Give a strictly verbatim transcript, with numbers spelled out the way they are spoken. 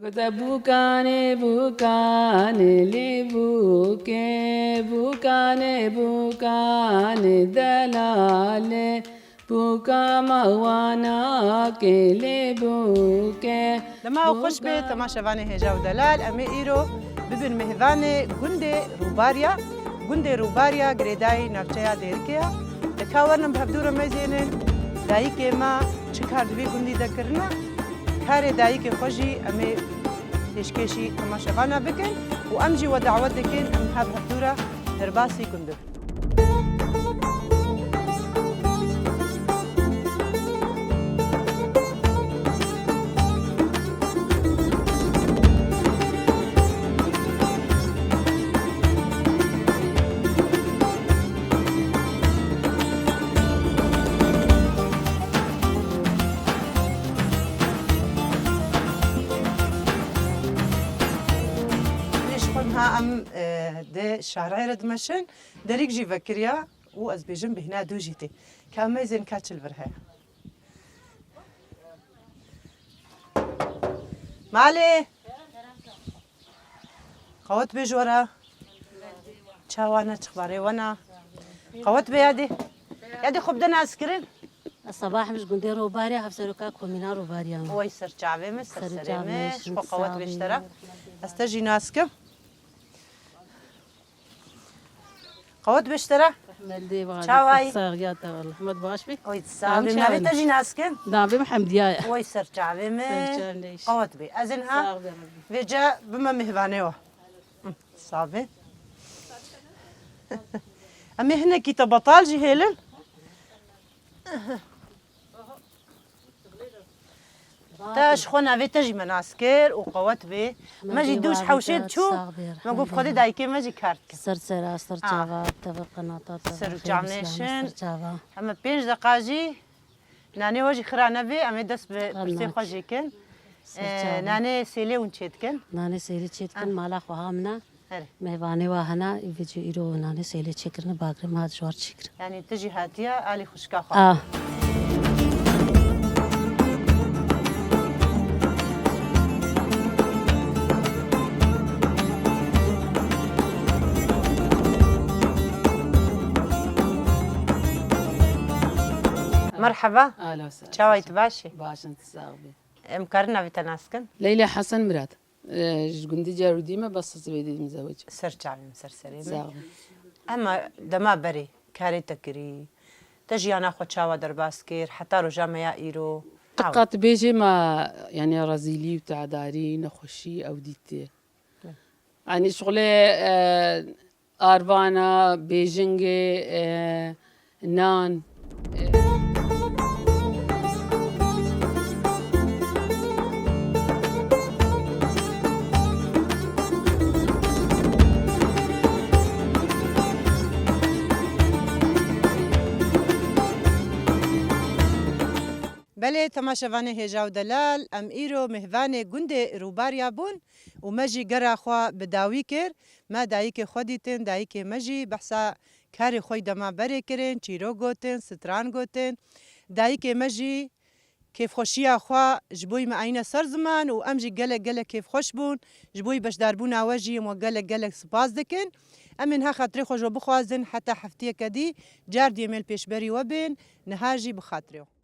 Gote bûkanê, bûkanê lê bûke, bûkanê, bûkanê delale, bûka ma wanake lê bûke. Dema xweş be, temaşevanê hêja û delal, em ê îro bibin mêvanê gundê Rûbarya. Gundê Rûbarya girêdayî navçeya Dêrikê ye. Li ka werin em bi hevdû re mezênin, dayikê me çi kar di vî gundî de kirine, karê dayikê xwe jî em ê pêşkêşî temaşevana bikin û em jî we dawet dikin em niha bi hevdû re derbasî gund bibin. Lê ji xwe niha em, e, di şarê re dimeşin, derîk jî vekiriya û ez bêjim bêhna dû jî tê. Ka meyzên ka çil vir heye. Malê. Qewet bê ji we re. Çawa ne, çixbarê we ne? Qewet bê yadê. Yadê xwe bide naskirin. Ez Sebah im, ji gundê Rûbarya, hevseroka komîna Rûbarya me. Wey ser çavê me, ser serê me. Ji xwe qewet bê ji te re. Ez te jî naskim. Qewet bê ji te re. Rehmet dê, var. Çawayî? Saxiya te, Rehmet baş bî. Oy, sağ ol. Navê te jî nas kim? Navê min Hemdiye ye. Oy, ser çavê me. Ser çavê me. Qewet bê. Ez ê niha vêca bime mêvanê we. Hı, sağ bê. Em ê hinekî te betal jî hêlin. Te ji xwe navê te jî me nas kir û qewet bê. Me jî dû ji hewşê diçû, me got, Xwedê dayikê me jî kar dikin. Ser sera, ser çava, teve qenata, teve ser û çavnêşin. Ser çava. Em ê pênc deqa jî nanê we jî xira nebe, em ê dest bi pirsê xwe jî kin. Ser çava. Nanê sêlê hûn çê dikin. Nanê sêlê çê dikin, mala xwe ha min e. Erê. Mêvanê wa hene, vêca îro nanê sêlê çêkirine, bagrê me hat ji war çêkirin. Yanî tu jî hatiye alî xwişka xwe. A. Merheba. Ahla we sehla. Çawa yî, tu baş î? Baş in, tu sax bî. Em karin navê te nas kin? Leyla Hesen Mirad. Ji gundî Carûdî me, bes ez vêdî mizewec. Ser çavê min, ser serê min. Sağ ol. Ema dema berê karê te kirî, te jiyana xwe çawa derbas kir, heta roja me ya îro? Qat bêjê me, yanî rezîlî û tedarî, nexweşî ew dîtê. Yanî şixulê, e, Arvana, bêjingê, e, nan, e. Belê, temaşevanê hêja û delal, em îro mêvanê gundê Rûbarya bûn û me jî gera xwe bi dawî kir. Me dayikê xwe dîtin, dayikê me jî behsa karê xwe yî dema berê kirin, çîrok gotin, stran gotin. Dayikê me jî kêfxweşiya xwe ji bo yî me ayîne ser ziman û em jî gelek gelek kêfxweş bûn. Ji bo yî beşdarbûna we jî em we gelek gelek spas dikin. Em ê niha xatirê xwe ji we bixwazin heta heftiyeke dî, car dî em ê li pêşberî we bên, niha jî bi xatirê we.